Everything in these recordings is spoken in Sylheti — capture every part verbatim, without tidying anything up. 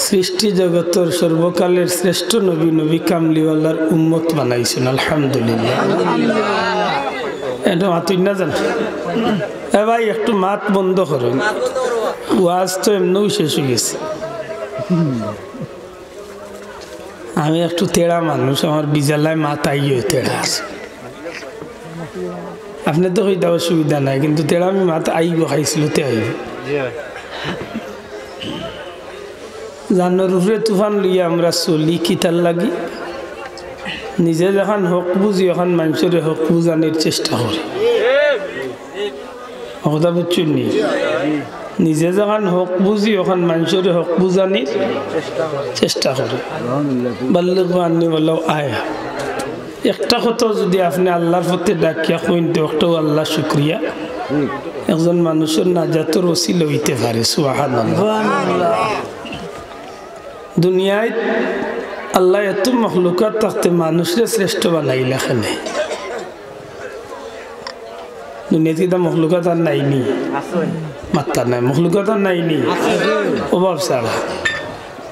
সৃষ্টি জগতর সর্বকালের শ্রেষ্ঠ নবী, নবী কামলিওয়ালার উম্মত বানাইছইন, আলহামদুলিল্লাহ। এটা মাতুন না জানো? এ ভাই, একটু মাত বন্ধ করইন, ওয়াজ তো এমনেউ শেষ অইগেছে। আমি একটু তেড়া মানুষ, আমার বিজালায় মাত আইও তেড়া আছে। আপনে তো কইতা অসুবিধা নাই, কিন্তু তেড়া আমি মাত আইব, খাইছিল তে আইব। জানর উপরে তুফান লইয়া আমরা চলি কিতার লাগি? নিজে যেখান হক বুঝি, অখান মানষরে হক বুঝানির চেষ্টা করি। কথা বুঝছইন নি? নিজে যেখান হক বুঝি, অখান মানষরে হক বুঝানির চেষ্টা করি। বাল্লিগু আন্নি ওয়ালাউ আয়া। একটা কথা যদি আপনে আল্লার পথে ডাকিয়া কইন, তে একটাউ আল্লার শুকরিয়া। একজন মানষর নাজাতর ওসিলা অইতে পারে। সুবহানাল্লাহ। দুনিয়াত আল্লায় এত মখলুকাত থাকতে মানুষরে শ্রেষ্ঠ বানাইলা কেনে? দুনিয়াত কিতা মখলুকাত আর নাইনি? মাত্তা নাই, মখলুকাত আর নাইনি? অভাব ছাড়া।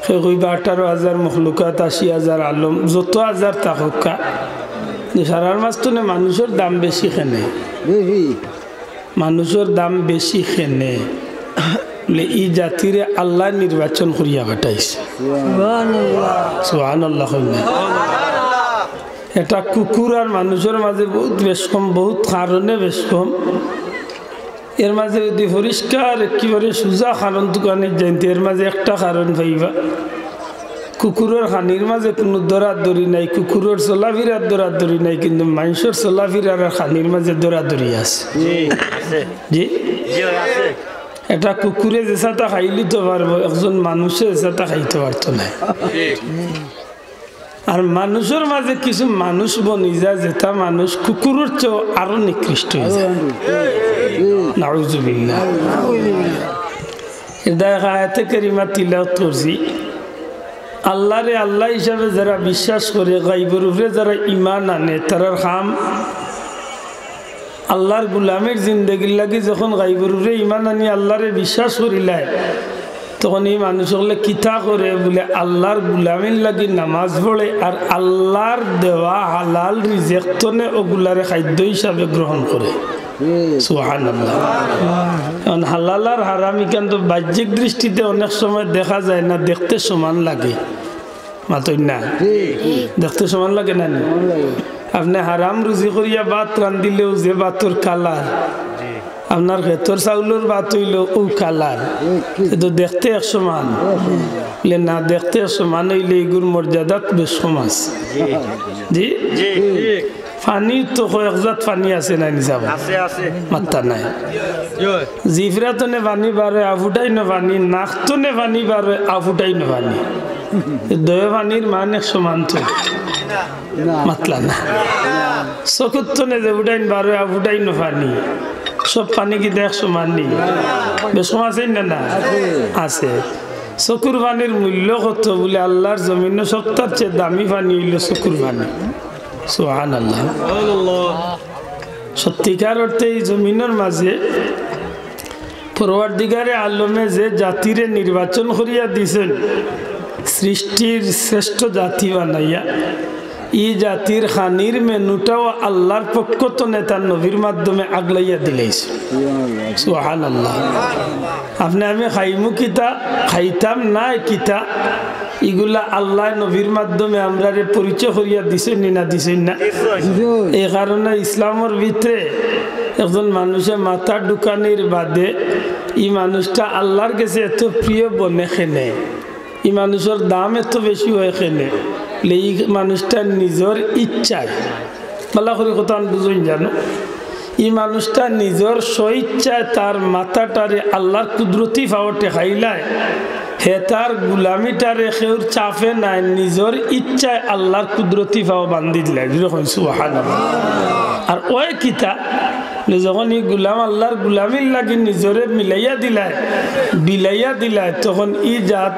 কেউ কইবা আঠারো হাজার মখলুকাত, আশি হাজার আলম, যত হাজার থাকউক্কা, সারার মাঝখানো মানষর দাম বেশি কেনে? বেশি। মানষর দাম বেশি কেনে? বলে, ই জাতিরে আল্লায় নির্বাচন করিয়া পাঠাইছে। সুবহানাল্লাহ। সুবহানাল্লাহ কইন না। এটা কুকুর আর মানষর মাঝে বউত বেশকম, বউত কারণে বেশকম। এর মাঝে যদি পরিষ্কার একেবারে সুজা কারণ তুকানিত যাইন তে, এর মাঝে একটা কারণ পাইবা, কুকুরর খানির মাঝে কুনু দরাদরি নাই, কুকুরর চলাফিরার দরাদরি নাই, কিন্তু মানষর চলাফিরার আর খানির মাঝে দরাদরি আছে। জি, আছে। জি? জি, আছে। এটা কুকুরে যেসাতা খাইলিতো পারবো, একজন মানষে যেসাতা খাইতো পারতো নায়। আর মানষর মাঝে কিছু মানুষ বনি যায়, যেটা মানুষ কুকুরর চেয়েও আরো নিকৃষ্ট অইযায়। নাউজুবিল্লাহ। এটা এক আয়াতে কারিমা তিলাওয়াত করছি। আল্লারে আল্লা হিসাবে যারা বিশ্বাস করে, গাইবর উপরে যারা ইমান আনে, তারার কাম আল্লার গুলামির জিন্দেগির লাগি যখন গাইবর উপরে ইমান আনি আল্লারে বিশ্বাস করিলায়, তখন ই মানুষ অকলে কিতা করে বুলে, আল্লার গুলামির লাগি নামাজ পড়ে আর আল্লার দেওয়া হালাল রিজেক তনে অগুলারে খাদ্য হিসাবে গ্রহণ করে। সুবহানাল্লাহ। এখন হালাল আর হারাম ইখান তো বাহ্যিক দৃষ্টিতে অনেক সময় দেখা যায় না, দেখতে সমান লাগে। মাতইন না? দেখতে সমান লাগে না নি? আপনে হারাম রুজি করিয়া ভাত রান্ধিলেও যে ভাতর কালার, আপনার খেতর চাউলর ভাত অইলেও অউ কালার, কিন্তু দেখতে এক সমান। বুলে না, দেখতে এক সমান অইলে ইগুর মর্যাদাত বেশকম আছে। জি? পানি তো কয়েক জাত পানি আছে না নি? আছে, আছে। মাত্তা নাই। জিফরা তনে পানি বারয়, আফুটাইন পানি, নাক তনে পানি বারয়, আফুটাইন পানি। দুইও পানির মান এক সমান তো? মাতলা না। চকুর তনে যেউটাইন বারয়, আফুটাইন পানি। সব পানি কিতা এক সমান নি? বেশকম আছে না? না আছে। চকুর পানির মূল্য কত বুলে, আল্লার জমিনো সবতার চেয়ে দামি পানি অইলো চকুর পানি। সুবহানাল্লাহ। সত্যিকার অর্থে ই জমিনর মাঝে পরওয়ারদিগারে আলমে যে জাতিরে নির্বাচন করিয়া দিছইন, সৃষ্টির শ্রেষ্ঠ জাতি বানাইয়া, ই জাতির খানির মেনুটাও আল্লার পক্ষ তনে তার নবীর মাধ্যমে আগলাইয়া দিলাইছইন। সুবহানাল্লাহ। আপনে আমি খাইমু কিতা, খাইতাম না কিতা, ইগুলা আল্লায় নবীর মাধ্যমে আমরারে পরিচয় করিয়া দিছইন নি না দিছইন না? এই কারণে ইসলামর ভিতরে একজন মানুষে মাথা ঢুকানির বাদে ই মানুষটা আল্লার গেছে এত প্রিয় বনে কেনে, ই মানুষর দাম এত বেশি অয় কেনে, বুলে ই মানুষটা নিজর ইচ্ছায়, ভালা করি কথাখান বুঝইন জানো, ই মানুষটা নিজর স্বইচ্ছায় তার মাথাটারে আল্লার কুদরতি পাও ঠেকাইলায়, হে তার গুলামিটারে কেউর চাপে নায়, নিজর ইচ্ছায় আল্লার কুদরতি পাও বান্ধি দিলায়। জোরে কইন সুবহানাল্লাহ। আর অয় কিতা, বুলে যখন ই গুলাম আল্লার গুলামির লাগি নিজরে মিলাইয়া দিলায়, বিলাইয়া দিলায়, তখন ই জাত,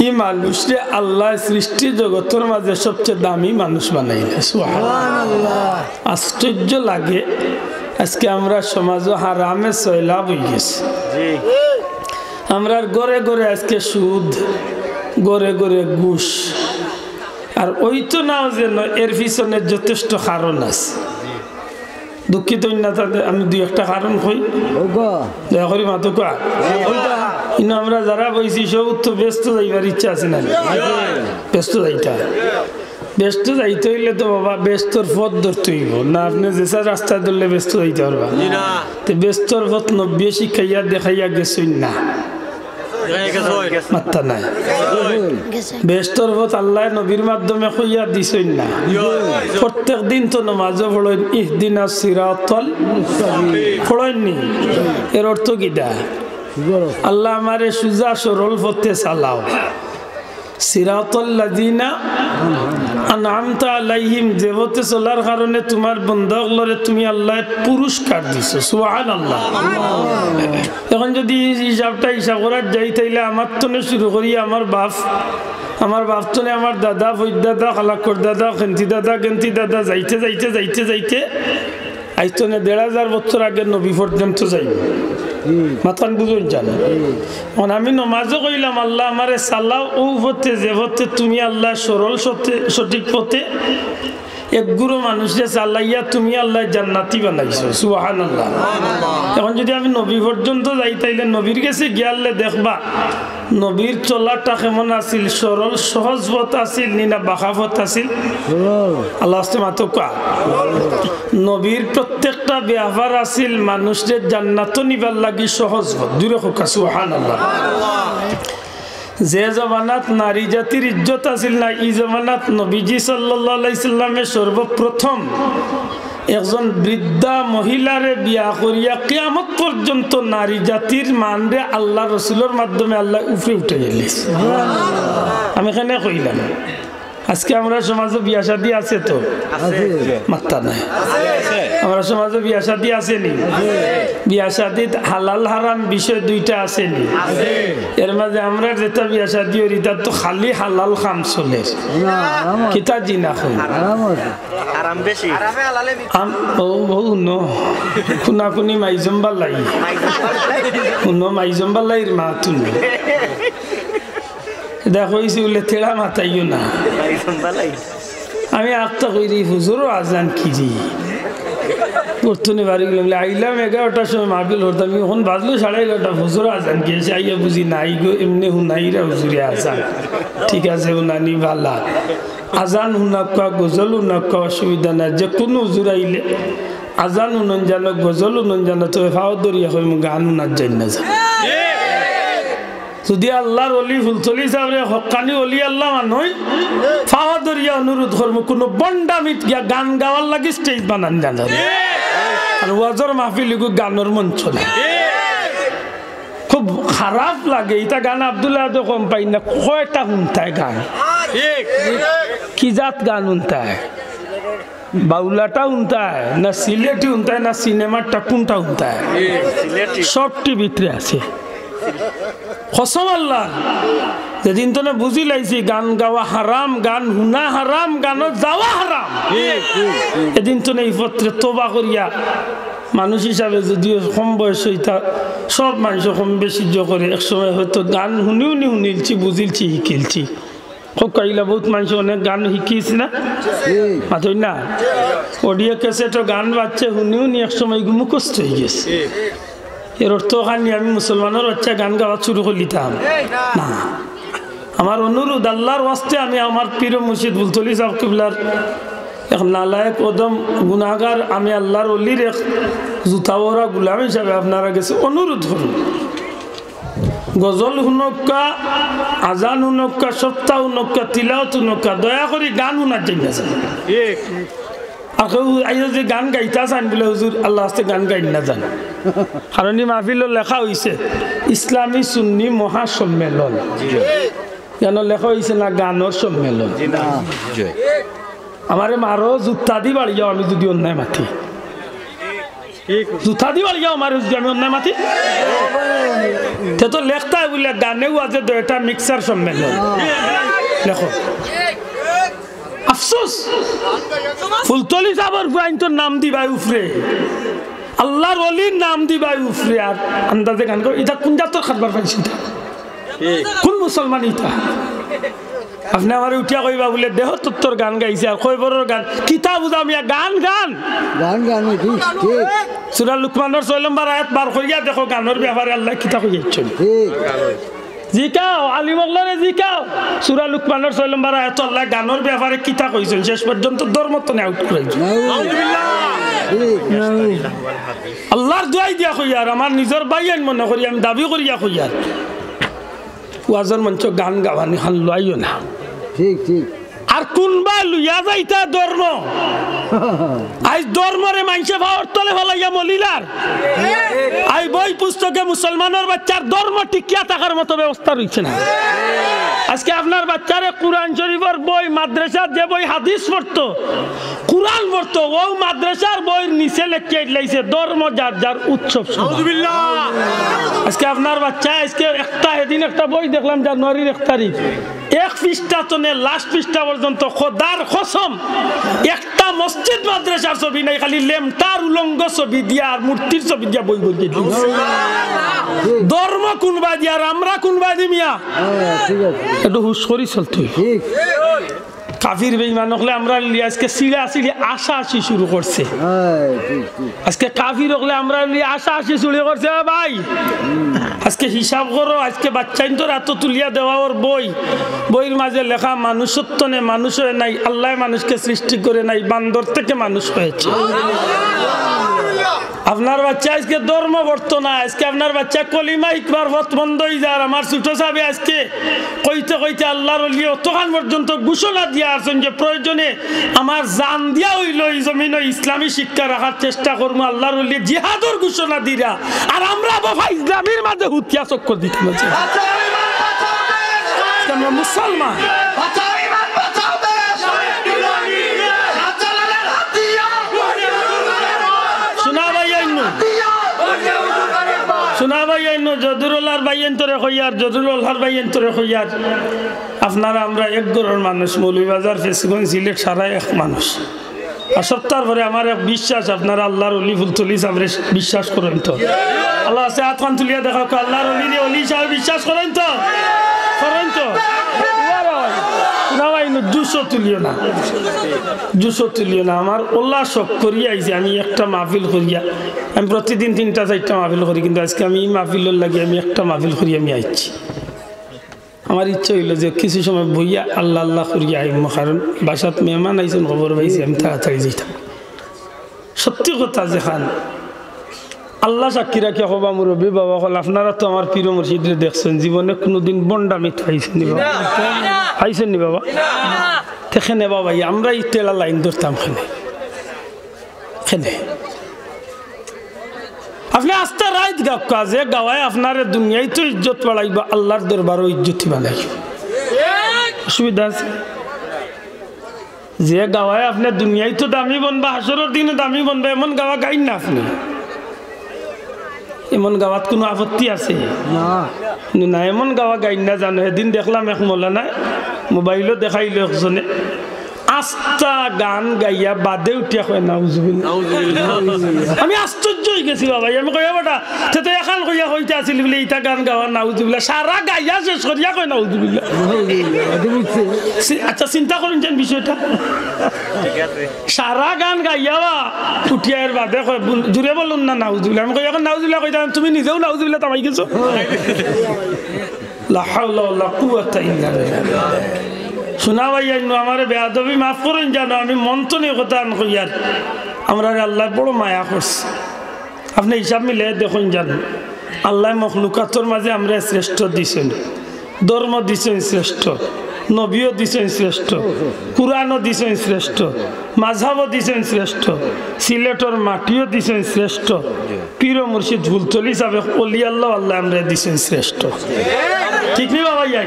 ই মানুষরে আল্লায় সৃষ্টি জগতর মাঝে সবচেয়ে দামি মানুষ বানাইলা। সুবহানাল্লাহ। আশ্চর্য লাগে, আজকে আমরার সমাজো হারামে সয়লাব অইগেছে। আমরার ঘরে ঘরে আজকে সুদ, ঘরে ঘরে ঘুষ। আর অইতো নাও যেন, এর পিছনে যথেষ্ট কারণ আছে। দুঃখিত অইন না, তাতে আমি দুই একটা কারণ কই। দয়া করি মাতউক্কা। ইনো আমরা যারা বইছি, সব তো বেহেস্তো যাইবার ইচ্ছা আছে না? বেহেস্তো যাইতা। বেহেস্তো যাইতে অইলে তো বাবা, বেহেস্তর পথ ধরতে অইবো। না, আপনে যেছা রাস্তা ধরলে বেহেস্তো যাইতা পারবা? তে বেহেস্তর পথ নবীয়ে শিখাইয়া দেখাইয়া গেছইন না? মাত্তা নাই। বেহেস্তর পথ আল্লায় নবীর মাধ্যমে কইয়া দিছইন না? প্রত্যেক দিন তো নমাজো পড়ইন, "ইহদিনাস সিরাতাল মুস্তাকিম।" পড়ইন নি? এর অর্থ কিতা? "আল্লাহ, আমারে সুজা সরল পথে চালাও।" সিরাতাল্লাযিনা আনআমতা আলাইহিম, যে পথে চলার কারণে তুমার বন্দা অকলরে তুমি আল্লায় পুরস্কার দিছো। সুবহানাল্লাহ। এখন যদি ই হিসাবটা হিসাব করার যাই, তাইলে আমার তনে শুরু করি, আমার বাপ, আমার বাপ তনে আমার দাদা, ফইর দাদা, খালাক্কর দাদা, খেন্তি দাদা, গেন্তি দাদা, যাইতে যাইতে যাইতে যাইতে আইজ তনে দেড় হাজার বছর আগের নবী পর্যন্ত যাইবো। মাতখান বুঝইন জানো? এখন আমি নমাজো কইলাম, "আল্লাহ, আমারে চালাও অউ পথে, যে পথে তুমি আল্লাহ সরল সতে-, সঠিক পথে।" এক গুরু মানুষরে চালাইয়া তুমি আল্লাহ জান্নাতি বানাইছো। সুবহানাল্লাহ। এখন যদি আমি নবী পর্যন্ত যাই, তাইলে নবীর গেছে গিয়ালে দেখবা, নবীর চলাটা কেমন আছিল? সরল সহজ পথ আছিল নি, না বাঁকা পথ আছিল? আল্লাহ আস্তে মাতউক্কা। নবীর প্রত্যেকটা ব্যাপার আছিল মানুষরে জান্নাতো নিবার লাগি সহজ পথ। জুরে কউক্কা সুবহানাল্লাহ। যে জমানাত নারী জাতির ইজ্জত আছিল না, ই জমানাত নবীজি সাল্লাল্লাহু আলাইহি সাল্লামে সর্বপ্রথম একজন বৃদ্ধা মহিলারে বিয়া করিয়া কিয়ামত পর্যন্ত নারী জাতির মানরে আল্লাহ রসুলর মাধ্যমে আল্লাহ উপরে উঠাইলিছে। আমি কেনে কইলাম, আজকে আমরার সমাজো বিয়া শাদী আছে তো? মাত্তা নাই। আমরার সমাজো বিয়া শাদী আছে নি? বিয়া শাদীত হালাল হারাম বিষয় দুইটা আছে নি? এর মাঝে আমরার যেটা বিয়া শাদী অর, ইতাত তো খালি হালাল কাম চলের। কিতা জি না কই? আরাম বেশি। আম-, ও, ও, হুনো। খুনাখুনি মাইজম বালাই। হুনো, মাইজম বালাইর মাত হুনো। দেখো, অইছে বুলে তেড়া মাতাইও না। আমি আখতা কইরি, হুজুরর আজান কিরি? পড়তনি বাড়ি গেলাম, বুলে, আইলাম এগারোটার সময় মাহফিল করতাম, এখন বাজলো সাড়ে এগারোটা, হুজুরর আজান কিরি? আইয়া বুঝি নাই গো, এমনে হুনাইরা হুজুরে আজান। ঠিক আছে, হুনানি বালা। আজান হুনাউক্কা, গজল হুনাউক্কা, অসুবিধা নাই। যে কুনু হুজুর আইলে আজান হুনইন জানো, গজল হুনইন জানো, তবে পাও ধরিয়া কইমু গান হুনাত যাইন না যান। যদি আল্লাহর ওলি ফুলতলি সাবরে হক্কানি ওলি আল্লাহ মানইন, পাও ধরিয়া অনুরোধ করমু, কুনু ভন্ডামিত গিয়া গান গাওয়ার লাগি stage বানাইন না যান। আর ওয়াজর মাহফিল ইগু গানর মঞ্চ না। খুব খারাপ লাগে, ইতা গান আব্দুল্লাহ আদে কম পাইন না, কয়টা হুনতায় গান? কি জাত গান হুনতায়? বাউলাটা হুনতায়, না সিলেটি হুনতায়, না সিনেমারটা, কুনটা হুনতায়? সবটি ভিতরে আছে। কসম আল্লাহ, যেদিন তনে বুঝিলাইছি গান গাওয়া হারাম, গান হুনা হারাম, গানো যাওয়া হারাম, এদিন তনে ই পথরে তওবা করিয়া মানুষ হিসাবে যদিও কম বয়স অইতা, সব মানুষ কম বেশি যে করে, এক সময় হয়তো গান হুনি হুনি হুনিলছি, বুঝিলছি, হিকিলছি। খুব কইলা বহুত মানুষ অনেক গান হিকিছে না? মাতইন না? Audio cassette-ও গান বাজছে, হুনি হুনি এক সময় ইগু মুখস্থ অইগেছে। এর অর্থ অখান নি আমি মুসলমানর বাচ্চা গান গাওয়া শুরু করিলিতাম না। আমার অনুরোধ, আল্লাহর ওয়াস্তে আমি আমার পীর মুর্শিদ ফুলতলি সাব কিবলার এক নালায়েক অধম গুনাগার, আমি আল্লাহর ওলির এক জুতা ওরা গুলাম হিসাবে আপনারা গেছে অনুরোধ করমু, গজল হুনউক্কা, আজান হুনউক্কা, সপ্তাহ হুনউক্কা, তিলাওত হুনউক্কা, দয়া করি গান হুনাত যাইন না যান। আর কেউ আইয়া যে গান গাইতা চাইন বুলে, "হুজুর, আল্লাহ আস্তে গান গাইন না যান।" কারণ ই মাহফিলো লেখা অইছে ইসলামী সুন্নি মহাসম্মেলন। যেন লেখা অইছে না গানর সম্মেলন। আমারে মারো, জুতা দি বাড়ি যাও, আমি যদি অন্যায় মাতি। জুতা দি বাড়ি যাও, আমারে যদি আমি অন্যায় মাতি। তে তো লেখতায় বুলে গানে ওয়াজে দুইটা মিক্সার সম্মেলন। লেখো। আফসোস, ফুলতলি সাবর ফুয়াইন্তর নাম দিবায় উপরে, আল্লাহর ওলির নাম দিবায় উপরে, আর আন্দাজে গান করো। ইটা কুন জাতর কারবার পাইছি ইটা? কুন মুসলমান ইটা? আপনে আমারে উঠিয়া কইবা বুলে দেহতত্ত্বর গান গাইছে, আর কয়বরর গান, কিতা বুঝা মিয়া, গান গান। গান গান, ঠিক, ঠিক। সূরা লুকমানর ছয় নম্বর আয়াত বার করিয়া দেখো, গানর ব্যাপারে আল্লায় কিতা কইছইন। ঠিক। জিকাও, আলিম অকলরে জিকাও। সূরা লুকমানর ছয় নম্বর আয়াতো আল্লায় গানর ব্যাপারে কিতা কইছইন, শেষ পর্যন্ত ধর্ম তনে আউট করাইছইন। নাউজুবিল্লাহ। ঠিক। আল্লার দোয়াই দিয়া কইয়ার, আমার নিজর ভাইয়াইন মনে করি, আমি দাবি করিয়া কইয়ার। ওয়াজর মঞ্চ গান গাওয়ানি খান লইও না। ঠিক, ঠিক। আর কুনবায় লইয়া যাইতা ধর্ম? আইজ ধর্মরে মানষে পাওর তলে ফালাইয়া মলিলার। আইজ বই পুস্তকে মুসলমানর বাচ্চার ধর্ম টিকিয়া থাকার মতো ব্যবস্থা রইছে না। আজকে আপনার বাচ্চারে কুরআন শরীফর বই, মাদ্রাসাত যে বই হাদিস পড়তো, কুরআন পড়তো, অউ মাদ্রাসার বইর নিচে লেখিয়া দিলাইছে, "ধর্ম যার যার উৎসব সভা।" নাউজুবিল্লাহ। আজকে আপনার বাচ্চা, আজকে একটা, এদিন একটা বই দেখলাম, জানুয়ারির এক তারিখ, এক পৃষ্ঠা তনে লাস্ট পৃষ্ঠা পর্যন্ত খোদার কসম, একটা মসজিদ মাদ্রাসার ছবি নাই, খালি লেমটার উলঙ্গ ছবি দিয়া আর মূর্তির ছবি দিয়া বই বই দিছে। ধর্ম কুনবায় দিয়া আর আমরা কুনবায় দি মিয়া? হ্যাঁ, ঠিক আছে। একটু হুশ করি চলতে অইবো। ঠিক। কাফির বেঈমান অকলে আমরার লিয়া আজকে চিড়াচিড়ি আশাআশি শুরু করছে। হ্যাঁ, ঠিক, ঠিক। আজকে কাফির অকলে আমরার লিয়া আশাআশি শুরু করছে, "এ ভাই, আজকে হিসাব করো, আজকে বাচ্চাইন্তর আতো তুলিয়া দেওয়া অর বই, বইর মাঝে লেখা মানুষর তনে মানুষ অয় নাই, আল্লায় মানুষকে সৃষ্টি করে নাই, বান্দর থেকে মানুষ হয়েছে।" আপনার বাচ্চা আজকে ধর্ম পড়তো না, আজকে আপনার বাচ্চা কলিমা ইকবার পথ বন্ধ অই যার। আমার ছোট সাবে আজকে কইতে কইতে আল্লার ওলি অতখান পর্যন্ত ঘোষণা দিয়া আছইন যে প্রয়োজনে আমার জান দিয়া অইলো ই জমিনো ইসলামী শিক্ষা রাখার চেষ্টা করমু। আল্লার ওলি জিহাদর ঘোষণা দিরা, আর আমরা বাবা ইসলামীর মাঝে হুতিয়া চক্কর দিতাম আছি। আমরা মুসলমান। শোনা ভাইয়াইন, শোনা ভাইয়াইন, জদুরুল্লাহর ভাইয়াইন্তরে কইয়ার, জদুরুল্লাহর ভাইয়াইন্তরে কইয়ার, আপনারা আমরা এক ঘরর মানুষ, মৌলভীবাজার, ফেঞ্চুগঞ্জ, সিলেট, সারা এক মানুষ। আর সপ্তাহর পরে আমার এক বিশ্বাস, আপনারা আল্লার ওলি ফুলতলি সাবরে বিশ্বাস করইন তো। আল্লার আস্তে আতখান তুলিয়া দেখাউক্কা, আল্লার ওলিরে ওলি হিসাবে বিশ্বাস করইন তো, করইন তো। না ভাইয়াইন, জুসও তুলিও না, জুসও তুলিও না। আমার অলা শখ করিয়া আইছি, আমি একটা মাহফিল করিয়া, আমি প্রতিদিন তিনটা চাইরটা মাহফিল করি, কিন্তু আজকে আমি ই মাহফিলর লাগি আমি একটা মাহফিল করি আমি আইছি। আমার ইচ্ছা অইলো যে কিছু সময় বইয়া আল্লাহ আল্লাহ করিয়া আইমু, কারণ বাসাত মেহমান আইছইন, খবর পাইছি, আমি তাড়াতাড়ি যাইতাম। সত্যি কথা যেখান, আল্লাহ সাক্ষী রাখিয়া কইবা, মুরব্বি বাবা অকল, আপনারা তো আমার পীর মুর্শিদরে দেখছইন, জীবনে কুনুদিন ভন্ডামিত পাইছইন নি বাবা? পাইছইন নি বাবা? তে কেনে বাবা, আমরা ইতেলা লাইন ধরতাম কেনে? কেনে? আপনে আস্তা রাইত গাউক্কা, যে গাওয়ায় আপনারে দুনিয়াইতো ইজ্জত বাড়াইবো, আল্লার দরবারও ইজ্জতি বানাইবো। অসুবিধা আছে? যে গাওয়ায় আপনে দুনিয়াইতো দামি বনবা, হাশরর দিনও দামি বনবা, এমন গাওয়া গাইন না আপনে। এমন গাওয়াত কুনু আপত্তি আছে? না। কিন্তু না, এমন গাওয়া গাইন না জানো। এদিন দেখলাম এক মৌলানায় মোবাইলো দেখাইলো একজনে, আস্তা গান গাইয়া বাদে উঠিয়া কয়, "নাউজুবিল্লাহ।" আমি আশ্চর্য অইগেছি বাবা, আমি কই, "এ বেটা, তে তো এখান কইয়া কইতে আছিল বুলে ইতা গান গাওয়া, নাউজুবিল্লাহ, সারা গাইয়া শেষ করিয়া কয়, নাউজুবিল্লাহ।" সি-, আচ্ছা, চিন্তা করইন যেন বিষয়টা। সারা গান গাইয়া বা উঠিয়া এর বাদে কয়, "বুল-, জুরে বলুন না নাউজুবিল্লাহ।" আমি কই, "এখন নাউজুবিল্লাহ কইতা, তুমি নিজেও নাউজুবিল্লাহ তামাই গেছো।" লা হাওলা ওয়ালা কুওয়াতা ইল্লা বিল্লাহ। শোনা ভাইয়াইন, আমারে বেয়াদবি মাফ করইন জানো, আমি মন থনে কথা আন কইয়ার। আমরারে আল্লায় বড় মায়া করছে। আপনে হিসাব মিলে দেখইন জানো, আল্লায় মখলুকাতর মাঝে আমরারে শ্রেষ্ঠ দিছইন, ধর্ম দিছইন শ্রেষ্ঠ, নবীও দিছইন শ্রেষ্ঠ, কুরআনও দিছইন শ্রেষ্ঠ, মাযহাবও দিছইন শ্রেষ্ঠ, সিলেটর মাটিও দিছইন শ্রেষ্ঠ, পীর মুর্শিদ ফুলতলি সাবে অলি আল্লাহ, আল্লায় আমরারে দিছইন শ্রেষ্ঠ। ঠিক নি বাবা? ইয়াই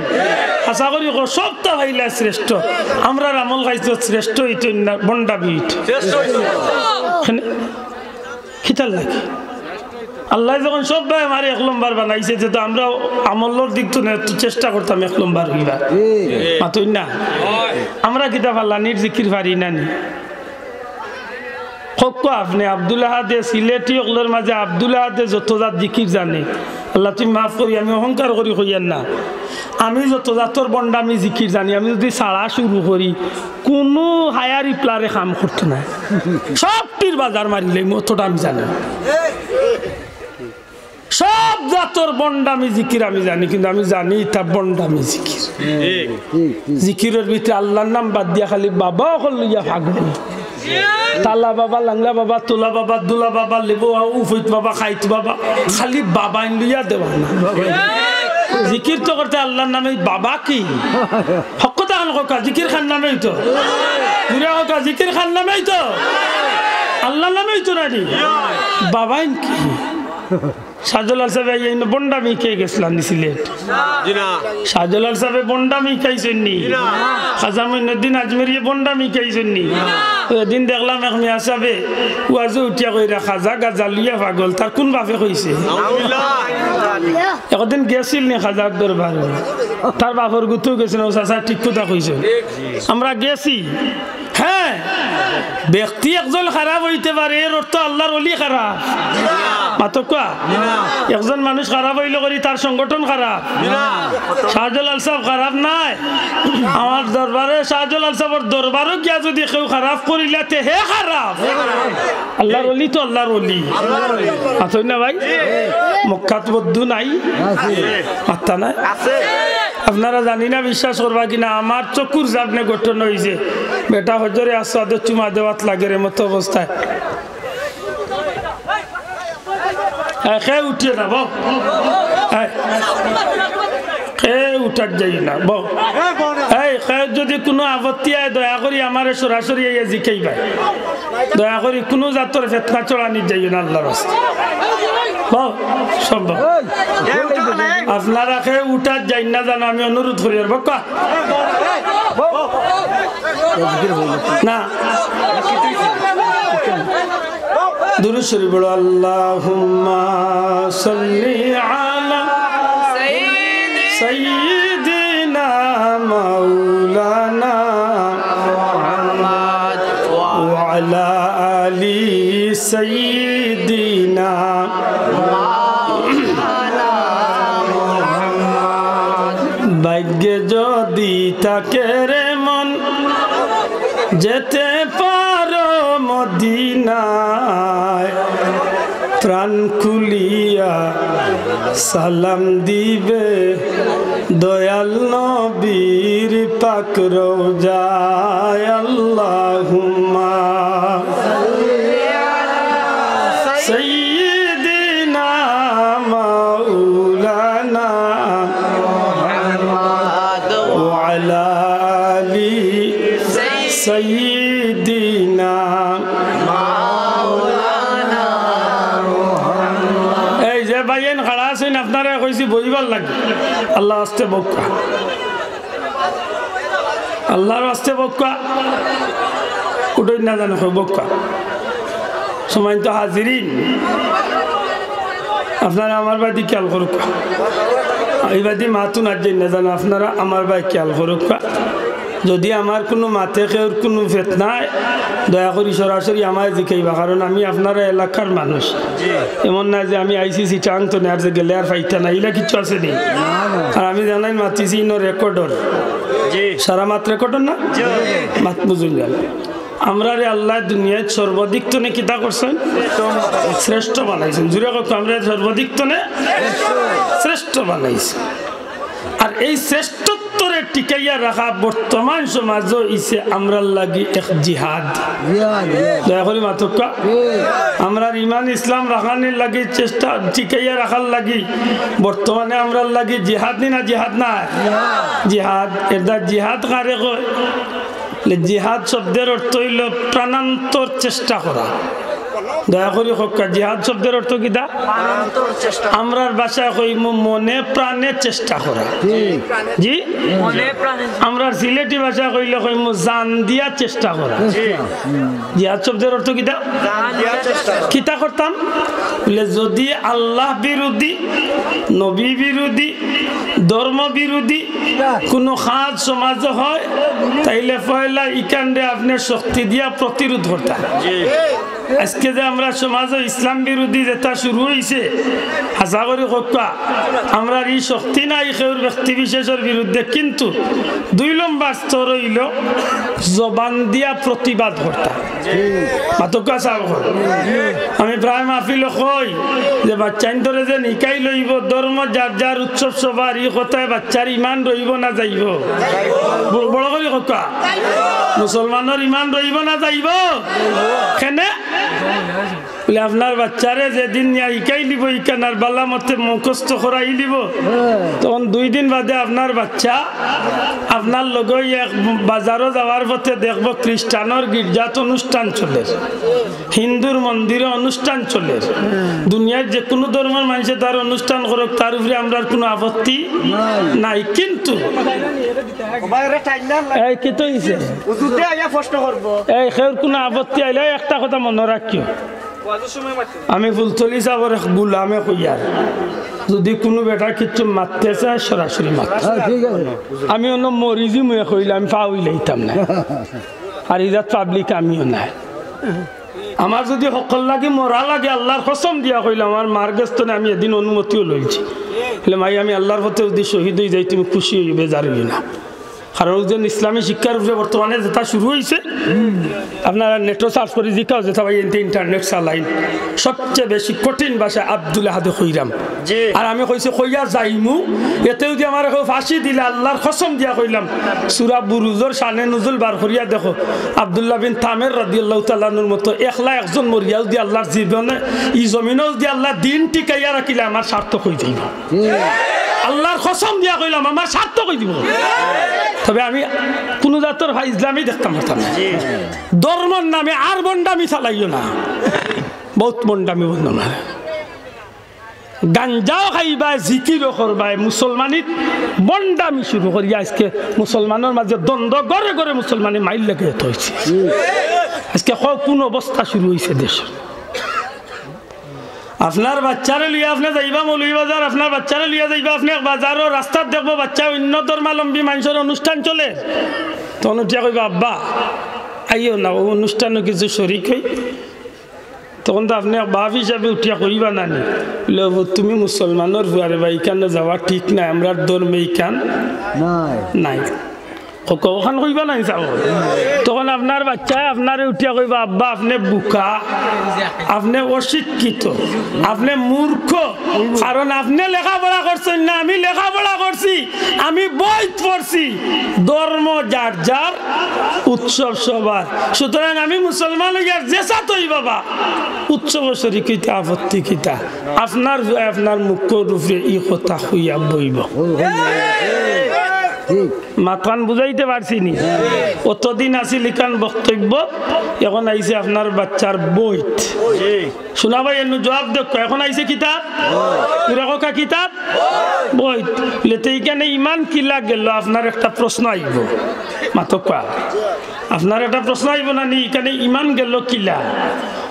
আশা করি কো সবতা পাইলা শ্রেষ্ঠ। আমরার আমল খাইতো শ্রেষ্ঠ অইতো না, বন্ডা বিট। কিতার লাগি? আল্লায় যখন সবরে আমারে এক নম্বর বানাইছে, তে তো আমরা আমলর দিক থনে একটু চেষ্টা করতাম এক নম্বর অইবার। মাতইন না? আমরা কিতা ফালানির জিকির পারি না নি? কউক্কা আপনে আব্দুল আহাদে, সিলেটি অকলর মাঝে আব্দুল আহাদে যত জাত জিকির জানে, আল্লাহ তুমি মাফ করি, আমি অহংকার করি কইয়ার না, আমি যত জাতর ভন্ডামি জিকির জানি, আমি যুদি ছাড়া শুরু করি, কুনু হায়ার ইপলারে কাম করতো নায়, সবটির বাজার মারিলাইমু, অতটা আমি জানি। সব জাতর ভন্ডামি জিকির আমি জানি, কিন্তু আমি জানি ইতা ভন্ডামি জিকির। জিকিরর ভিতরে আল্লার নাম বাদ দিয়া খালি বাবা অকল লইয়া পাগল। তালা বাবা, লাংলা বাবা, তুলা বাবা, দুলা বাবা, লেবু বাবা, উফইত বাবা, খাইত বাবা, খালি বাবাইন লইয়া দেওয়ানা। জিকির তো করতে আল্লার নামে, বাবা কি? হক কথা কউক্কা, জিকির কার নামে অইতো? জুরে কউক্কা, জিকির কার নামে অইতো? আল্লার নামে অইতো না নি? বাবাইন কি? শাহজালাল সাহেব এই ভন্ডামি কে গেছলা নি সিলেট? জি না। শাহজালাল সাহেবে ভন্ডামি খাইছইন নি? জি না। খাজা মঈনুদ্দিন আজমেরিয়ে ভন্ডামি খাইছইন নি? না। ওই দিন দেখলাম এক মিয়া সাহেবে ওয়াজো উঠিয়া কইরা খাজা গাজা লইয়া পাগল, তার কুন বাপে কইছে? নাউজুবিল্লাহ। একদিন গেছিল নি খাজার দরবারো? তার বাপর গুতু গেছিল, ও চাচা ঠিক কথা কইছে। আমরা গেছি, হ্যাঁ, ব্যক্তি একজন খারাপ অইতে পারে, এর অর্থ আল্লার ওলি খারাপ? মাতউক্কা। একজন মানুষ খারাপ অইলো করি তার সংগঠন খারাপ? শাহজালাল সাহেব খারাপ নায়। আমার দরবারে, শাহজালাল সাহেবর দরবারো গিয়া যুদি কেউ খারাপ করিলা, তে হে খারাপ। আল্লার ওলি তো আল্লার ওলি। আছইন না ভাই? মক্কাত বদ্দু নাই? মাত্তা নাই? আপনারা জানি না, বিশ্বাস করবা কিনা, আমার চকুর সামনে ঘটনা অইছে। বেটা হজরে আসওয়াদো চুমা দেওয়াত লাগের মতো অবস্থায়। হ্যাঁ, কে উঠিয়া যাইও। হ্যাঁ। কে উঠাত যাইও না, বও। এই, কে যুদি কুনু আপত্তি অয়, দয়া করি আমারে সরাসরি আইয়া জিকাইবায়। দয়া করি কুনু জাতর ফেতনা ছড়ানিত যাইও না আল্লার ওয়াস্তে। বও, সম্ভব। আপনারা কে উঠাত যাইন না জানো, আমি অনুরোধ করি আর বউক্কা। না। দুরূদ শরীফ পড়ো, আল্লাহুম্মা সাল্লি আলা সাইয়্যিদিনা মাওলানা মুহাম্মদ ওয়া আলা আলি সাইয়্যিদিনা। ভাগ্যে যদি থাকে রে মন, যেতে পারো মদিনায়, প্রাণ খুলিয়া সালাম দিবে দয়াল নবীর পাক রওজায়। আল্লাহুম্মা সাইয়্যিদিনা মাওলানা মুহাম্মদ ওয়া আলা আলি সাইয়্যিদিনা। এই যে ভাইয়াইন খাড়া আছইন, আপনারারে কইছি বইবার লাগি, আল্লার ওয়াস্তে বউক্কা। আল্লার ওয়াস্তে বউক্কা। উঠইন না জানো, বউক্কা। সম্মানিত হাজিরিন, আপনারা আমার বায়দি খেয়াল করউক্কা। এই বায়দি মাতুন আর যাইন না জানো, আপনারা আমার বায় খেয়াল করউক্কা। যদি আমার কুনু মাতে কেউর কুনু ফেতনা অয়, দয়া করি সরাসরি আমায় জিকাইবা, কারণ আমি আপনারা এলাকার মানুষ। এমন না যে আমি আইছি চিটাং তনে আর যে গেলে আর পাইতা না, ইলা কিচ্ছু আছে নি? আর আমি জানাইন মাতিছি ইনো record অর। সারা মাত record অর না? মাত বুঝুন জান। আমরারে আল্লায় দুনিয়াত সর্বদিক তনে কিতা করছইন? শ্রেষ্ঠ বানাইছইন। জুরে কউক্কা, আমরারে সর্বদিক তনে শ্রেষ্ঠ বানাইছইন। আর এই শ্রেষ্ঠত্বরে টিকাইয়া রাখা বর্তমান সমাজো ইছে আমরার লাগি এক জিহাদ। দয়া করি মাতউক্কা। আমরার ইমান ইসলাম রাখানির লাগি চেষ্টা, টিকাইয়া রাখার লাগি বর্তমানে আমরার লাগি জিহাদ নি না জিহাদ নায়? জিহাদ। এরদায় জিহাদ কারে কয়? লে জিহাদ শব্দের অর্থ অইলো প্রাণান্তর চেষ্টা করা। দয়া করি কউক্কা, জিহাদ শব্দের অর্থ কিতা? আমরার ভাষায় কইমু মনে প্রাণে চেষ্টা করা। জি? আমরার সিলেটি ভাষায় কইলে কইমু জান দিয়া চেষ্টা করা। জিহাদ শব্দের অর্থ কিতা? কিতা করতাম? বলে, যদি আল্লাহ বিরোধী, নবী বিরোধী, ধর্ম বিরোধী কুনু কাজ সমাজো হয়, তাইলে পয়লা ইখানরে আপনে শক্তি দিয়া প্রতিরোধ করতা। আজকে যে আমরার সমাজো ইসলাম বিরোধী যেটা শুরু অইছে, আশা করি কউক্কা, আমরার ই শক্তি নাই কেউর ব্যক্তি বিশেষর বিরুদ্ধে, কিন্তু দুই লম্বর স্তর অইলো জবান দিয়া প্রতিবাদ করতা। মাতউক্কা সাব অকল। আমি প্রায় মাহফিলো কই যে বাচ্চাইন্তরে যে হিকাই লইবো, ধর্ম যার যার উৎসব সবার, ই কথায় বাচ্চার ইমান রইবো না যাইবো? ব-, বড় করি কউক্কা। মুসলমানর ইমান রইবো না যাইবো? কেনে? বলে, আপনার বাচ্চারে যেদিন নিয়া হিকাইলিবো, ইখান আর বালা মতে মুখস্থ করাইলিবো, তখন দুই দিন বাদে আপনার বাচ্চা আপনার লগে এক বাজারো যাওয়ার পথে দেখবো খ্রিস্টানর গির্জাত অনুষ্ঠান চলের, হিন্দুর মন্দিরো অনুষ্ঠান চলের। দুনিয়ার যে কুনু ধর্মর মানষে তার অনুষ্ঠান করউক, তার উপরে আমরার কুনু আপত্তি নাই। কিন্তু এই কিতা অইছে? এই কেউর কুনু আপত্তি আইলে একটা কথা মনো রাখিও, আমি ফুলতলি সাবর এক গুলামে কইয়ার, যুদি কুনু বেটা কিচ্ছু মাততে চায়, সরাসরি মাত। হ্যাঁ, ঠিক আছে। আমি অনো মরি যিমুয়ে কইলে আমি ফাউল অইতাম না। আর ইজাত পাবলিক আমিও নায়। আমার যুদি হকর লাগি মরা লাগে, আল্লার কসম দিয়া কইলাম, আমার মার গেছ থনে আমি এদিন অনুমতিও লইছি। বলে, "মাই, আমি আল্লার পথে যুদি শহীদ অই যাই, তুমি খুশি অইও, বেজার অইও না।" কারণ অউ যে ইসলামী শিক্ষার উপরে বর্তমানে যেটা শুরু অইছে, আপনারা নেটো সার্চ করি জিকাও, যেটা ভাই এনতে ইন্টারনেট চালাইন, সবচেয়ে বেশি কঠিন ভাষা আব্দুল আহাদে কইরাম। জি। আর আমি কইছি, কইয়া যাইমু, এতে যুদি আমারে কেউ ফাঁসি দিলে, আল্লার কসম দিয়া কইলাম, সূরা বুরুজর শানে নুজুল বার করিয়া দেখো, আব্দুল্লাহ বিন তামের রাদিয়াল্লাহু তাআলা আনহুর মতো একলা একজন মরিয়াও যুদি আল্লার জীবনে, ই জমিনও যুদি আল্লার দিন টিকাইয়া রাখিলে আমার সার্থক অই যাইবো। আল্লার কসম দিয়া কইলাম, আমার সার্থক অই দিবো। তবে আমি কুনু জাতর ফাইজলামি দেখতাম পারতাম না। ধর্মর নামে আর ভন্ডামি চালাইও না, বউত ভন্ডামি বন্ধ না। গাঞ্জাও খাইবায়, জিকিরও করবায়, মুসলমানিত ভন্ডামি শুরু করিয়া আজকে মুসলমানর মাঝে দ্বন্দ্ব, ঘরে ঘরে মুসলমানি মাইর লাগাইয়া থইছে। আজকে কও কুন অবস্থা শুরু অইছে দেশো। আপনার বাচ্চারে লইয়া আপনে যাইবা মৌলভীবাজার, আপনার বাচ্চারে লইয়া যাইবা আপনে এক বাজারো, রাস্তাত দেখবো বাচ্চা অইন্য ধর্মাবলম্বী মানষর অনুষ্ঠান চলের, তখন উঠিয়া কইবা, "আব্বা, আইও না, অউ অনুষ্ঠানো কিছু শরিক অই।" তখন তো আপনে এক বাপ হিসাবে উঠিয়া কইবা না নি, "লে, তুমি মুসলমানর পুয়ারে বা, ইখানো যাওয়া ঠিক নায়, আমরার ধর্মে ইখান নাই।" ক-, ক-, অখান কইবা না নি চাবো? তখন আপনার বাচ্চায় আপনারে উঠিয়া কইবা, "আব্বা, আপনে বুকা, আপনে অশিক্ষিত, আপনে মূর্খ, কারণ আপনে লেখাপড়া করছইন না, আমি লেখাপড়া করছি, আমি বইত পড়ছি।" ধর্ম যার যার, উৎসব সবার। সুতরাং আমি মুসলমান অইয়ার যে সাথই বাবা, উৎসবো শরিক অইতে আপত্তি কিতা? আপনার পুয়ায় আপনার মুখর উপরে ই কথা কইয়া বইবো। মাতখান বুঝাইতে পারছি নি? অতদিন আছিল ইখান বক্তব্য, এখন আইছে আপনার বাচ্চার বইত। হুনা ভাই, এনু জুয়াপ দেউক্কা, এখন আইছে কিতা? জুরে কউক্কা, কিতা? বইত। লে তে ইখানে ইমান কিলা গেল? আপনার একটা প্রশ্ন আইবো। মাতউক্কা। আপনার একটা প্রশ্ন আইবো না নি, ইখানে ইমান গেল কিলা?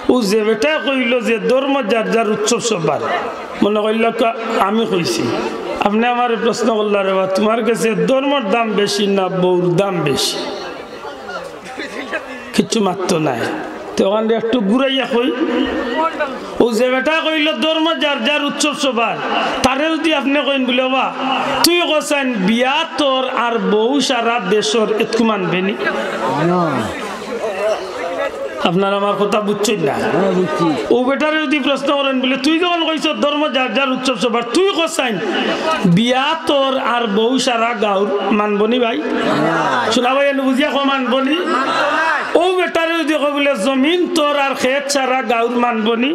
অউ যে বেটায় কইলো যে ধর্ম যার যার, উৎসব সবার, মনো করিলাউক্কা আমি কইছি, আপনে আমারে প্রশ্ন করলা, "রে বা, তুমার গেছে ধর্মর দাম বেশি না বউর দাম বেশি?" কিচ্ছু মাততো নায়। তে অখানরে একটু ঘুরাইয়া কই, অউ যে বেটায় কইলো ধর্ম যার যার, উৎসব সবার, তারে যুদি আপনে কইন বুলে, "বা, তুই কছাইন বিয়া তোর আর বউ সারা দেশর, এতকু মানবে নি?" না। আপনারা আমার কথা বুঝছইন না? হ্যাঁ, বুঝছি। অউ বেটারে যুদি প্রশ্ন করইন বুলে, "তুই যখন কইছস ধর্ম যার যার, উৎসব সবার, তুই কছাইন বিয়া তোর আর বউ সারা গাউর, মানবো নি ভাই?" হুনা ভাই, এনু বুঝিয়া কও, মানবো নি? অউ বেটারে যুদি কও বুলে, "জমিন তোর আর খেত সারা গাউর", মানবো নি?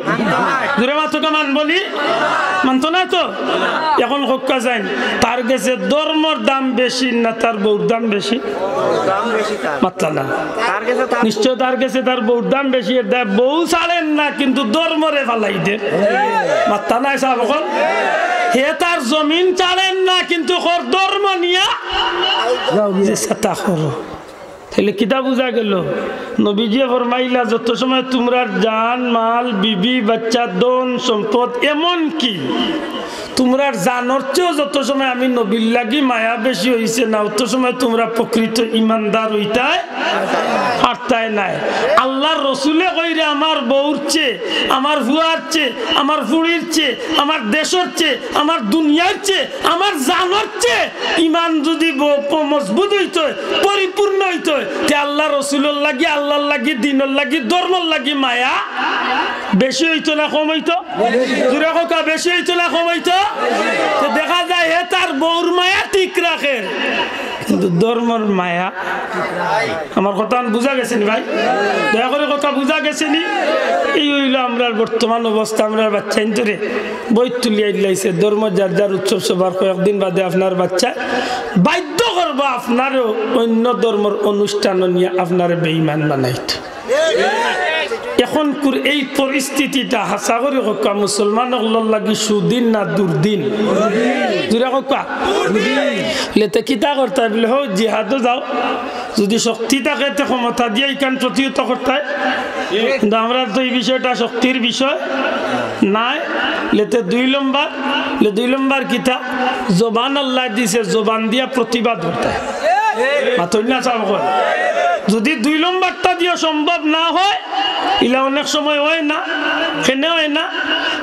জুরে মাতউক্কা, মানবো নি? মানতো নায় তো? এখন কউক্কা চাইন, তার গেছে ধর্মর দাম বেশি না তার বউর দাম বেশি? মাতলা না। নিশ্চয় তার গেছে তার বউর দাম বেশি, এর দায় বউ ছাড়ের না, কিন্তু ধর্মরে ফালাই দের। মাতলা নায় সাব অকল। হে তার জমিন ছাড়ের না, কিন্তু কর ধর্ম নিয়া যে সেটা করো। তাইলে কিতা বুঝা গেল? নবীজিয়ে ফরমাইলা, যত সময় তুমরার জান, মাল, বিবি, বাচ্চা, ধন, সম্পদ, এমন কি তুমরার জানর চেয়েও যত সময় আমি নবীর লাগি মায়া বেশি অইছে না, অত সময় তুমরা প্রকৃত ইমানদার অইতায় পারতায় নায়। আল্লার রসুলে কইরা, আমার বউর চেয়ে, আমার ফুয়ার চেয়ে, আমার ফুড়ির চেয়ে, আমার দেশর চেয়ে, আমার দুনিয়ার চেয়ে, আমার জানর চেয়ে ইমান যুদি ব-, প-, মজবুত অইতো, পরিপূর্ণ অইতো, তে আল্লার রসুলর লাগি, আল্লার লাগি, দিনর লাগি, ধর্মর লাগি মায়া বেশি অইতো না কম অইতো? জুরে কউক্কা, বেশি অইতো না কম অইতো? তে দেখা যায় হে তার বউর মায়া ঠিক রাখের, কিন্তু ধর্মর মায়া। আমার কথা বুঝা গেছে নি ভাই? দয়া করি কথা বুঝা গেছে নি? এই অইলো আমরার বর্তমান অবস্থা। আমরার বাচ্চাইন্তরে বইত তুলিয়া দিলাইছে, ধর্ম যার যার উৎসব সভার কয়েকদিন বাদে আপনার বাচ্চায় বাধ্য করবো আপনারেও অন্য ধর্মর অনুষ্ঠান নিয়া আপনারে বেঈমান বানাইতো। এখনকুর এই পরিস্থিতিটা হাছা করি কউক্কা, মুসলমান অকলর লাগি সুদিন না দুর্দিন? জুরে কউক্কা। লেতে কিতা করতায় বুলে, হো জিহাদো যাও, যুদি শক্তি থাকে তে ক্ষমতা দিয়া ইখান প্রতিহত করতায়। কিন্তু আমরার তো এই বিষয়টা শক্তির বিষয় নায়। লেতে দুই লম্বর, লে দুই লম্বর কিতা? জবান আল্লায় দিছে, জবান দিয়া প্রতিবাদ করতায়। মাতইন না সাব অকল। যুদি দুই লম্বরটা দিয়া সম্ভব না হয়, ইলা অনেক সময় অয় না, কেনে অয় না?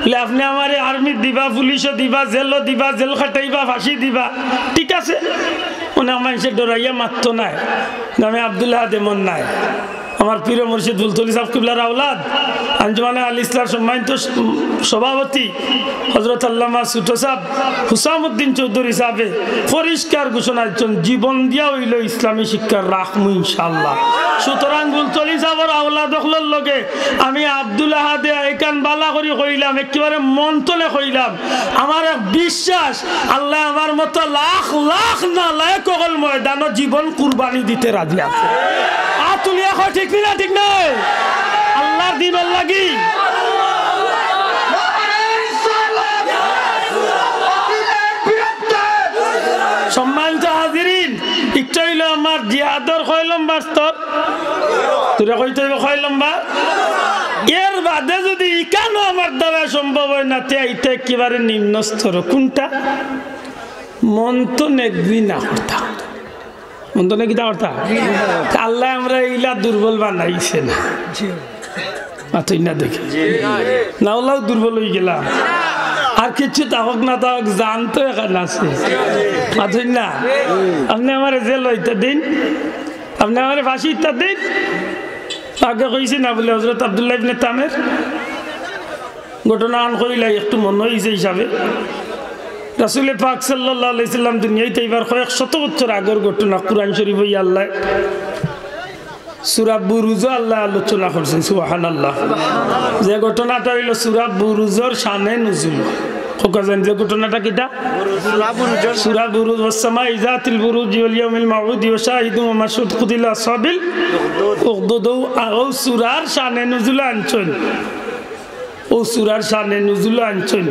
ইলা আপনে আমারে আর্মিত দিবা, পুলিশো দিবা, জেলো দিবা, জেল খাটাইবা, ফাঁসি দিবা, ঠিক আছে। অনেক মানষে ডরাইয়া মাততো নায়, আমি আব্দুল আহাদ এমন নায়। আমার পীর মুর্শিদ ফুলতলি সাব কিবলার আওলাদ, আঞ্জুমানে আল ইসলাহর সম্মানিত স-, সভাপতি হযরত আল্লামা ছোট সাব হুসামউদ্দিন চৌধুরী সাবে পরিষ্কার ঘোষণা দিছইন, জীবন দিয়া অইলেও ইসলামী শিক্ষা রাখমু ইনশাআল্লাহ। সুতরাং ফুলতলি সাবর আওলাদ অকলর লগে আমি আব্দুল আহাদে এখান বালা করি কইলাম, একেবারে মন তনে কইলাম, আমার এক বিশ্বাস, আল্লায় আমার মতো লাখ লাখ নালায়েক অকল ময়দানো জীবন কুরবানি দিতে রাজি আছে। আত তুলিয়া কও, ঠিক নি না? ঠিক নায়? আল্লার দিনর লাগি। সম্মানিত হাজিরিন, ইটা অইলো আমার জিহাদর কয় লম্বর স্তর? তুরা কইতে অইবো কয় লম্বর? এর বাদে যুদি ইখানও আমার দ্বারা সম্ভব অয় না, তে ইটা একেবারে নিম্ন স্তর। কুনটা? মন তনে ঘৃণা করতা। মন তনে কিতা করতা? তে আল্লায় আমরারে ইলা দুর্বল বানাইছে না। মাতইন না দেখি। না অইলেও দুর্বল অইগেলাম। আর কিচ্ছু থাকউক না থাকউক, জান তো এখান আছে। মাতইন না। আপনে আমারে জেলো ইতা দিন, আপনে আমারে ফাঁসি ইতা দিন। আগে কইছি না বুলে হযরত আব্দুল্লাহ ইবনে তামের ঘটনা আন কইলাই একটু মনো অইছে হিসাবে। রাসুলে পাক সাল্লাল্লাহু আলাইহি ওয়াসাল্লাম দুনিয়াইত আইবার কয়েক শত বছর আগর ঘটনা, কুরআন শরীফো আল্লায় সূরা বুরুজো আল্লায় আলোচনা করছইন, সুবহানাল্লাহ। যে ঘটনাটা অইলো সূরা বুরুজর শানে নুজুল। কউক্কা জানি যে ঘটনাটা কিতা? সূরা বুরুজ, ওয়াস সামাই যাতিল বুরুজ ওয়াল ইয়াউমিল মাউউদি ওয়া শাহিদিন ওয়া মাশহুদ কুতিলা আসহাবুল উখদুদ। অউ সূরার শানে নুজুল আনছইন। অউ সূরার শানে নুজুল আনছইন।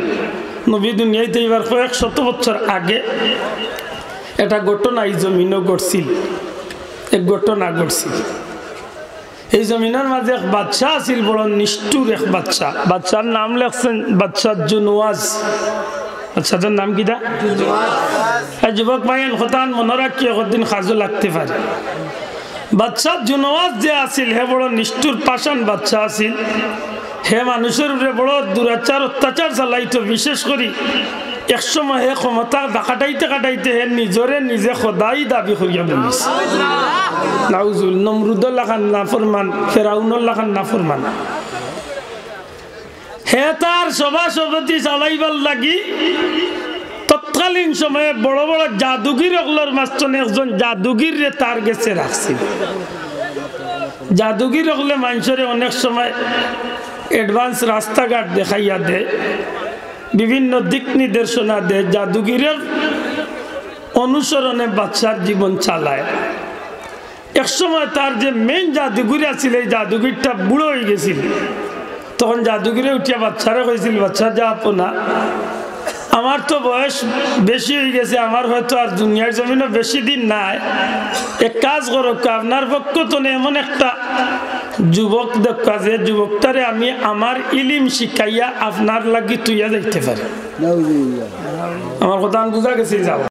নবী দুনিয়াইত আইবার কয়েক শত বছর আগে একটা ঘটনা ই জমিনো ঘটছিল। এক ঘটনা ঘটছিল। এই জমিনর মাঝে এক বাদশা আছিল, বড় নিষ্ঠুর এক বাদশা। বাদশার নাম লেখছইন বাদশা জুনওয়াজ। বাদশাটার নাম কিতা? জুনওয়াজ। এই যুবক ভাইয়াইন, কথাখান মনো রাখিও, একদিন কাজো লাগতে পারে। বাদশা জুনওয়াজ যে আছিল, হে বড় নিষ্ঠুর পাষাণ বাদশা আছিল। হে মানুষর উপরে বড় দুরাচার, অত্যাচার চালাইতো, বিশেষ করি এক সময় হে ক্ষমতা খাটাইতে খাটাইতে হে নিজরে নিজে খোদাই দাবি করিয়া বলিছে। নাউজুবিল্লাহ, নমরুদর লাখান নাফরমান, ফেরাউনর লাখান নাফরমান। হে তার সভা সমিতি চালাইবার লাগি তৎকালীন সময়ে বড় বড় জাদুগির অকলর মাঝখানো একজন জাদুগিররে তার গেছে রাখছিল। জাদুগির অকলে মানষরে অনেক সময় advance রাস্তাঘাট দেখাইয়া দেয়, বিভিন্ন দিক নির্দেশনা দেয়, জাদুগিরর অনুসরণে বাদশার জীবন চালায়। এক সময় তার যে main জাদুগির আছিল, এই জাদুগিরটা বুড়া অইগেছিল। তখন জাদুগিরে উঠিয়া বাদশারে কইছিল, "বাদশা, যা আপনা, আমার তো বয়স বেশি অইগেছে, আমার হয়তো আর দুনিয়ার জমিনো বেশি দিন নাই। এক কাজ করউক্কা, আপনার পক্ষ তনে এমন একটা যুবক দেখা যে যুবকটারে আমি আমার ইলিম শিখাইয়া আপনার লাগি তুইয়া যাইতে পারি। নাউজুবিল্লাহ। আমার কথা বুঝা গেছে? যাও।